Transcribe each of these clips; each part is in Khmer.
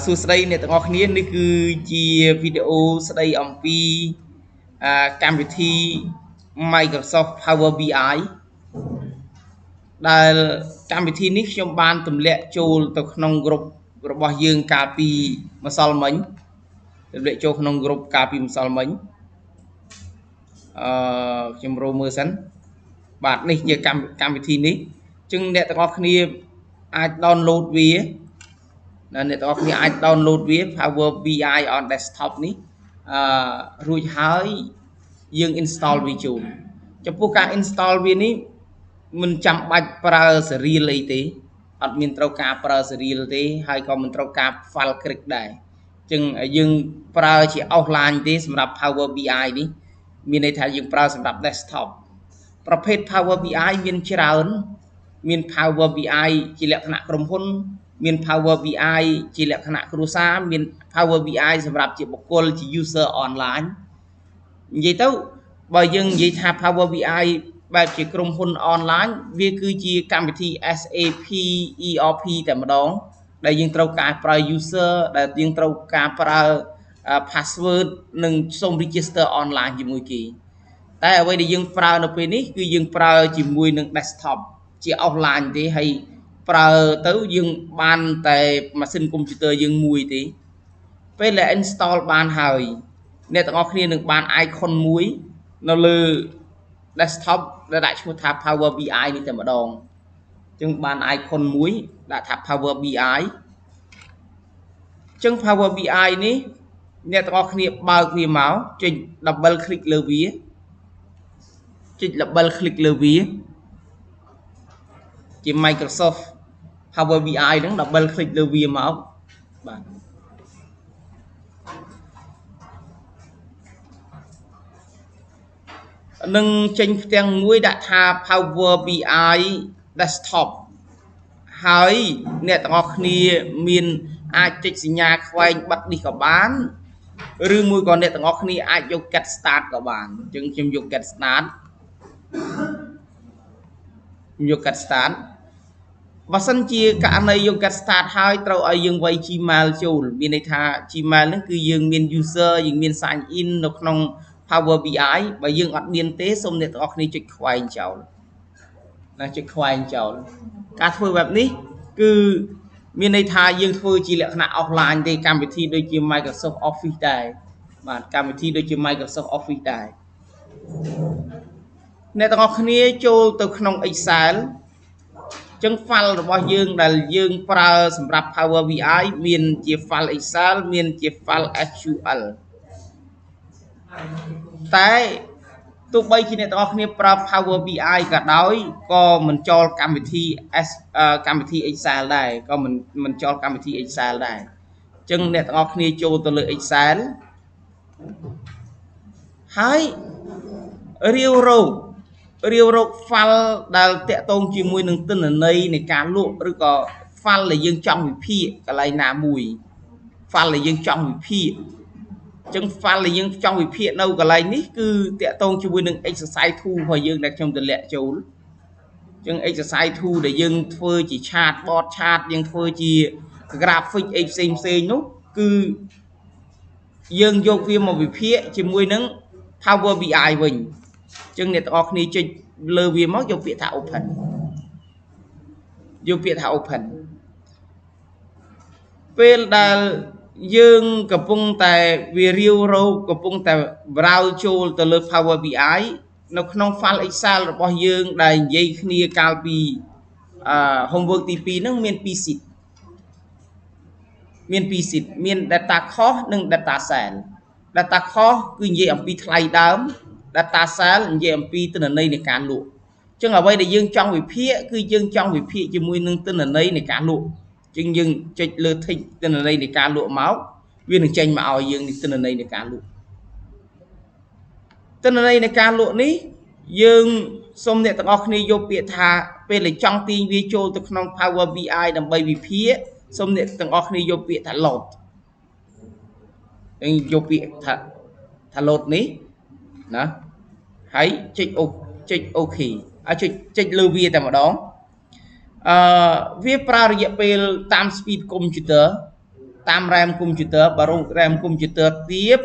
សួស្តីអ្នកទាំងអស់គ្នានេះគឺជាវីដេអូស្តីអំពីកម្មវិធី Microsoft Power BI ដែលកម្មវិធីនេះខ្ញុំបានទម្លាក់ចូលទៅក្នុងក្រុមរបស់យើងកាលពីម្សិលមិញទម្លាក់ចូលក្នុងក្រុមកាលពីម្សិលមិញខ្ញុំរកមើលសិនបាទនេះជាកម្មវិធីនេះអញ្ចឹងអ្នកទាំងអស់គ្នាអាច download វាណាអ្នកទាំងអស់គ្នាអាច download វា Power BI on desktop នេះរួចហើយយើង install វាចូលចំពោះការ install វានេះមិនចាំបាច់ប្រើ serial អីទេអត់មានត្រូវការប្រើ serial ទេហើយក៏មិនត្រូវការ file crack ដែរអញ្ចឹងយើងប្រើជា offline ទេសម្រាប់ Power BI នេះមានន័យថាយើងប្រើសម្រាប់ desktop ប្រភេទ Power BI មានច្រើនមាន Power BI ជាលក្ខណៈក្រុមហ៊ុនមាន Power BI ជាលក្ខណៈគ្រួសារមាន Power BI សម្រាប់ជាបុគ្គលជា user online និយាយទៅបើយើងនិយាយថា Power BI បែបជាក្រុមហ៊ុន online វាគឺជាកម្មវិធី SAP ERP តែម្ដងដែលយើងត្រូវការប្រើ user ដែលយើងត្រូវការប្រើ password និងសូម register online ជាមួយគេតែអ្វីដែលយើងប្រើនៅពេលនេះគឺយើងប្រើជាមួយនឹង desktop ជា offline ទេហើយប្រើទៅយើងបានតែម៉ាស៊ីនកុំព្យូទ័រយើងមួយទេពេលដែល install បានហើយអ្នកទាំងអស់គ្នានឹងបាន icon មួយនៅលើ desktop ដែលដាក់ឈ្មោះថា Power BI នេះតែម្ដងអញ្ចឹងបាន icon មួយដាក់ថា Power BI អញ្ចឹង Power BI នេះអ្នកទាំងអស់គ្នាបើកវាមកចុច double click លើវាចុច double click លើវាជា Microsoft Power BI ហ្នឹង double click លើវាមកបាទនឹងចេញផ្ទាំងមួយដាក់ថា Power BI Desktop ហើយអ្នកទាំងអស់គ្នាមានអាចចុចសញ្ញាខ្វែងបិទនេះក៏បានឬមួយក៏អ្នកទាំងអស់គ្នាអាចយក Get Start ក៏បានអញ្ចឹងខ្ញុំយក Get Start ខ្ញុំយក Get Start បើសិនជាករណីយក Get Start ហើយត្រូវឲ្យយើងវាយ Gmail ចូលមានន័យថា Gmail ហ្នឹងគឺយើងមាន user យើងមាន sign in នៅក្នុង Power BI បើយើងអត់មានទេសូមអ្នកទាំងអស់គ្នាចុចខ្វែងចោលណាចុចខ្វែងចោលការធ្វើបែបនេះគឺមានន័យថាយើងធ្វើជាលក្ខណៈ offline ទេកម្មវិធីដូចជា Microsoft Office ដែរបាទកម្មវិធីដូចជា Microsoft Office ដែរអ្នកទាំងអស់គ្នាចូលទៅក្នុង Excel ចឹង file របស់យើងដែលយើងប្រើសម្រាប់ Power BI មានជា file Excel មានជា file SQL តែទោះបីជាអ្នកទាំងអស់គ្នាប្រើ Power BI ក៏ដោយក៏មិនចូលកម្មវិធី S កម្មវិធី Excel ដែរក៏មិនចូលកម្មវិធី Excel ដែរអញ្ចឹងអ្នកទាំងអស់គ្នាចូលទៅលើ Excel ហើយរាវរក file ដែលតាក់ទងជាមួយនឹងទិន្នន័យនៃការលក់ឬក៏ file ដែលយើងចង់វិភាគកន្លែងណាមួយ file ដែលយើងចង់វិភាគអញ្ចឹង file ដែលយើងចង់វិភាគនៅកន្លែងនេះគឺតាក់ទងជាមួយនឹង exercise 2របស់យើងដែលខ្ញុំទម្លាក់ចូលអញ្ចឹង exercise 2ដែលយើងធ្វើជា chart board chart យើងធ្វើជា graphic អីផ្សេងផ្សេងនោះគឺយើងយកវាមកវិភាគជាមួយនឹង Power BI វិញអញ្ចឹងអ្នកទាំងអស់គ្នាចុចលើវាមកយកពាក្យថា open យកពាក្យថា open ពេលដែលយើងកំពុងតែវារាវរកកំពុងតែ browse ចូលទៅលើ Power BI នៅក្នុង file Excel របស់យើងដែលនិយាយគ្នាកាលពីhomework ទី2ហ្នឹងមាន2 sheet មាន2 sheet មាន data cost និង data sale data cost គឺនិយាយអំពីថ្លៃដើម data sale និយាយអំពីទិន្នន័យនៃការលក់អញ្ចឹងអ្វីដែលយើងចង់វិភាគគឺយើងចង់វិភាគជាមួយនឹងទិន្នន័យនៃការលក់អញ្ចឹងយើងចុចលើ tick ទិន្នន័យនៃការលក់មកវានឹងចេញមកឲ្យយើងនេះទិន្នន័យនៃការលក់ទិន្នន័យនៃការលក់នេះយើងសូមអ្នកទាំងអស់គ្នាយកពាក្យថាពេលដែលចង់ទាញវាចូលទៅក្នុង Power BI ដើម្បីវិភាគសូមអ្នកទាំងអស់គ្នាយកពាក្យថា load យើងយកពាក្យថា load នេះណាហើយចុចចុច OK ហើយចុចលើវាតែម្ដងវាប្រើរយៈពេលតាម speed computer តាម RAM កុំព្យូទ័របើ RAM កុំព្យូទ័រទាប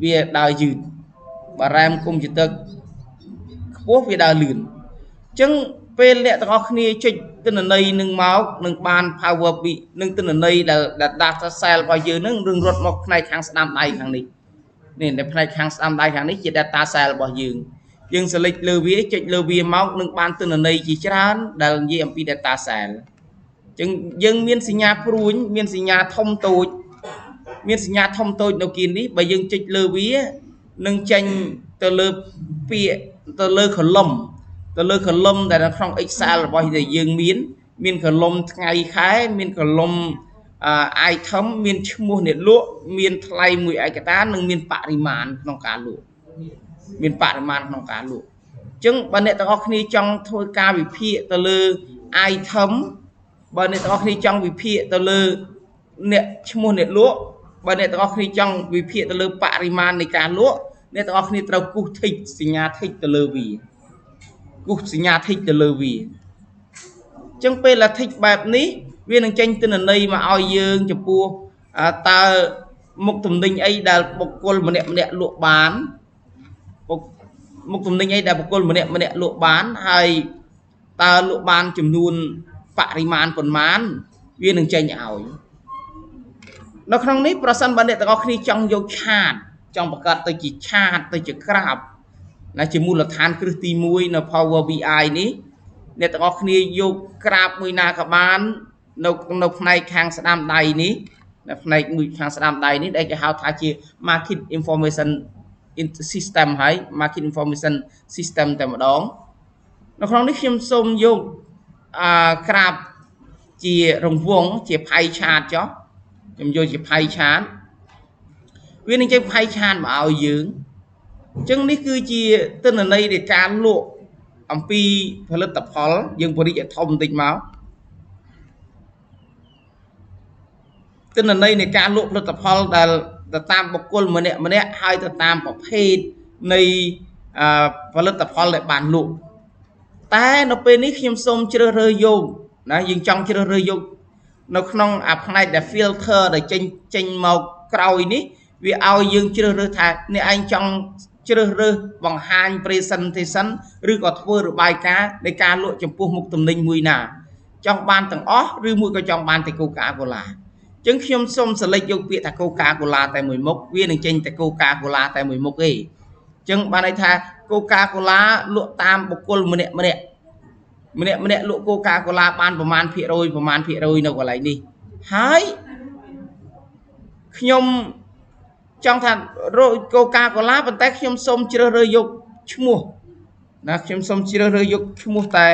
វាដើរយឺតបើ RAM កុំព្យូទ័រខ្ពស់វាដើរលឿនអញ្ចឹងពេលអ្នកទាំងអស់គ្នាចុចទិន្នន័យនឹងមកនឹងបាន Power BI នឹងទិន្នន័យដែល data cell របស់យើងនឹងនឹងរត់មកផ្នែកខាងស្ដាំដៃខាងនេះនេះនៅផ្នែកខាងស្ដាំដៃខាងនេះជា data cell របស់យើងយើង select លើវាចុចលើវាមកនឹងបានទិន្នន័យជាច្រើនដែលនិយាយអំពី data cell អញ្ចឹងយើងមានសញ្ញាព្រួញមានសញ្ញាធំតូចមានសញ្ញាធំតូចនៅគៀននេះបើយើងចុចលើវានឹងចេញទៅលើពាក្យទៅលើ column ទៅលើ column ដែលនៅក្នុង Excel របស់ដែលយើងមានមាន column ថ្ងៃខែមាន column item មានឈ្មោះអ្នកលក់មានថ្លៃមួយឯកតានិងមានបរិមាណក្នុងការលក់មានបរិមាណក្នុងការលក់អញ្ចឹងបើអ្នកទាំងអស់គ្នាចង់ធ្វើការវិភាគទៅលើ item បើអ្នកទាំងអស់គ្នាចង់វិភាគទៅលើអ្នកឈ្មោះអ្នកលក់បើអ្នកទាំងអស់គ្នាចង់វិភាគទៅលើបរិមាណនៃការលក់អ្នកទាំងអស់គ្នាត្រូវគូស tick សញ្ញា tick ទៅលើវាគូសសញ្ញា tick ទៅលើវាអញ្ចឹងពេល tick បែបនេះវានឹងចេញទិន្នន័យមកឲ្យយើងចំពោះតើមុខទំនិញអីដែលបុគ្គលម្នាក់ម្នាក់លក់បានមុខទំនិញអីដែលបុគ្គលម្នាក់ម្នាក់លក់បានហើយតើលក់បានចំនួនបរិមាណប៉ុន្មានវានឹងចេញឲ្យនៅក្នុងនេះប្រសិនបើអ្នកទាំងអស់គ្នាចង់យក chart ចង់បង្កើតទៅជា chart ទៅជាក្រាបណាជាមូលដ្ឋានគ្រឹះទី1នៅ Power BI នេះអ្នកទាំងអស់គ្នាយកក្រាបមួយណាក៏បាននៅនៅផ្នែកខាងស្ដាំដៃនេះនៅផ្នែកមួយខាងស្ដាំដៃនេះដែលគេហៅថាជា Market Information System ហើយ Market Information System តែម្ដងនៅក្នុងនេះខ្ញុំសូមយកអាក្រាបជារង្វង់ជា pie chart ចុះខ្ញុំយកជា pie chart វានឹងចេញ pie chart មកឲ្យយើងអញ្ចឹងនេះគឺជាទិន្នន័យនៃការលក់អំពីផលិតផលយើងបរិយាធំបន្តិចមកទិន្នន័យនៃការលក់ផលិតផលដែលទៅតាមបុគ្គលម្នាក់ម្នាក់ហើយទៅតាមប្រភេទនៃផលិតផលដែលបានលក់តែនៅពេលនេះខ្ញុំសូមជ្រើសរើសយកណាយើងចង់ជ្រើសរើសយកនៅក្នុងអាផ្នែកដែល filter ដែលចេញចេញមកក្រោយនេះវាឲ្យយើងជ្រើសរើសថាអ្នកឯងចង់ជ្រើសរើសបង្ហាញ presentation ឬក៏ធ្វើរបាយការណ៍នៃការលក់ចំពោះមុខទំនិញមួយណាចង់បានទាំងអស់ឬមួយក៏ចង់បានតែ Coca-Cola អញ្ចឹងខ្ញុំសូម select យកពាក្យថា Coca-Cola តែមួយមុខវានឹងចេញតែ Coca-Cola តែមួយមុខទេអញ្ចឹងបានន័យថា Coca-Cola លក់តាមបុគ្គលម្នាក់ម្នាក់ម្នាក់ម្នាក់លក់ Coca-Cola បានប្រមាណភាគរយប្រមាណភាគរយនៅកន្លែងនេះហើយខ្ញុំចង់ថារក Coca-Cola ប៉ុន្តែខ្ញុំសូមជ្រើសរើសយកឈ្មោះណាខ្ញុំសូមជ្រើសរើសយកឈ្មោះតែ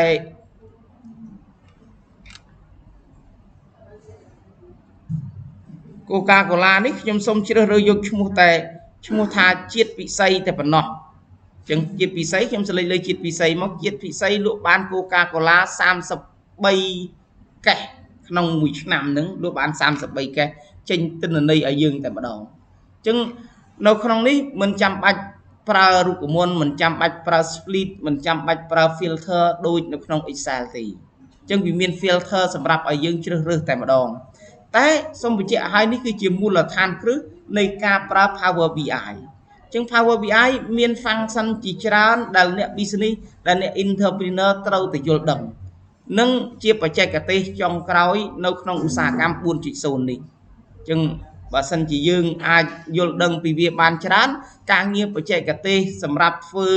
Coca-Cola នេះខ្ញុំសូមជ្រើសរើសយកឈ្មោះតែឈ្មោះថាជាតិពិសីតែប៉ុណ្ណោះអញ្ចឹងជាតិពិសីខ្ញុំ select លើជាតិពិសីមកជាតិពិសីលក់បាន Coca-Cola 33កេសក្នុងមួយឆ្នាំហ្នឹងលក់បាន33កេសចេញទិន្នន័យឲ្យយើងតែម្ដងអញ្ចឹងនៅក្នុងនេះមិនចាំបាច់ប្រើរូបមន្តមិនចាំបាច់ប្រើ split មិនចាំបាច់ប្រើ filter ដូចនៅក្នុង Excel ទេអញ្ចឹងវាមាន filter សម្រាប់ឲ្យយើងជ្រើសរើសតែម្ដងតែសូមបញ្ជាក់ឲ្យនេះគឺជាមូលដ្ឋានគ្រឹះនៃការប្រើ Power BI អញ្ចឹង Power BI មាន function ជាច្រើនដែលអ្នក business ដែលអ្នក entrepreneur ត្រូវតែយល់ដឹងនិងជាបច្ចេកទេសចុងក្រោយនៅក្នុងឧស្សាហកម្ម 4.0 នេះអញ្ចឹងបើសិនជាយើងអាចយល់ដឹងពីវាបានច្រើនការងារបច្ចេកទេសសម្រាប់ធ្វើ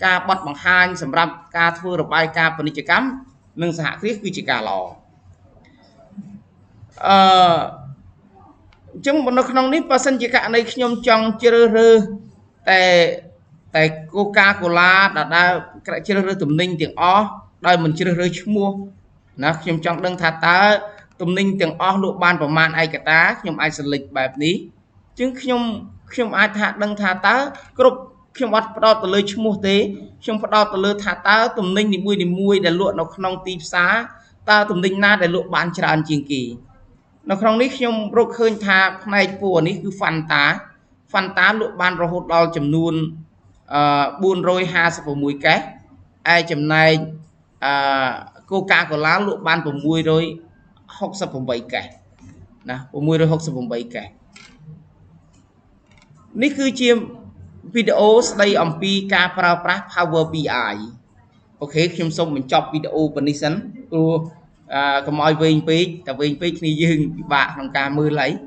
ការបត់បង្ហាញសម្រាប់ការធ្វើរបាយការណ៍ពាណិជ្ជកម្មនិងសហគ្រាសគឺជាការល្អអឺអញ្ចឹងនៅក្នុងនេះបើសិនជាករណីខ្ញុំចង់ជ្រើសរើសតែតែ Coca-Cola ដដែលជ្រើសរើសទំនិញទាំងអស់ដោយមិនជ្រើសរើសឈ្មោះណាខ្ញុំចង់ដឹងថាតើទំនិញទាំងអស់លក់បានប្រមាណឯកតាខ្ញុំអាច select បែបនេះអញ្ចឹងខ្ញុំអាចថាដឹងថាតើគ្រប់ខ្ញុំអត់ផ្ដោតទៅលើឈ្មោះទេខ្ញុំផ្ដោតទៅលើថាតើទំនិញនីមួយៗដែលលក់នៅក្នុងទីផ្សារតើទំនិញណាដែលលក់បានច្រើនជាងគេនៅក្នុងនេះខ្ញុំរកឃើញថាផ្នែកពណ៌នេះគឺ Fanta Fanta លក់បានរហូតដល់ចំនួន456កេសឯចំណែកអឺ Coca-Cola លក់បាន668កេស ណា668 case នេះគឺជាវីដេអូស្ដីអំពីការប្រើប្រាស់ Power BI។ OK ខ្ញុំសូមបញ្ចប់វីដេអូប៉ុណ្នេះសិនព្រោះកុំឲ្យវែងពេកតែវែងពេកគ្នាយើងពិបាកក្នុងការមើលហើយ។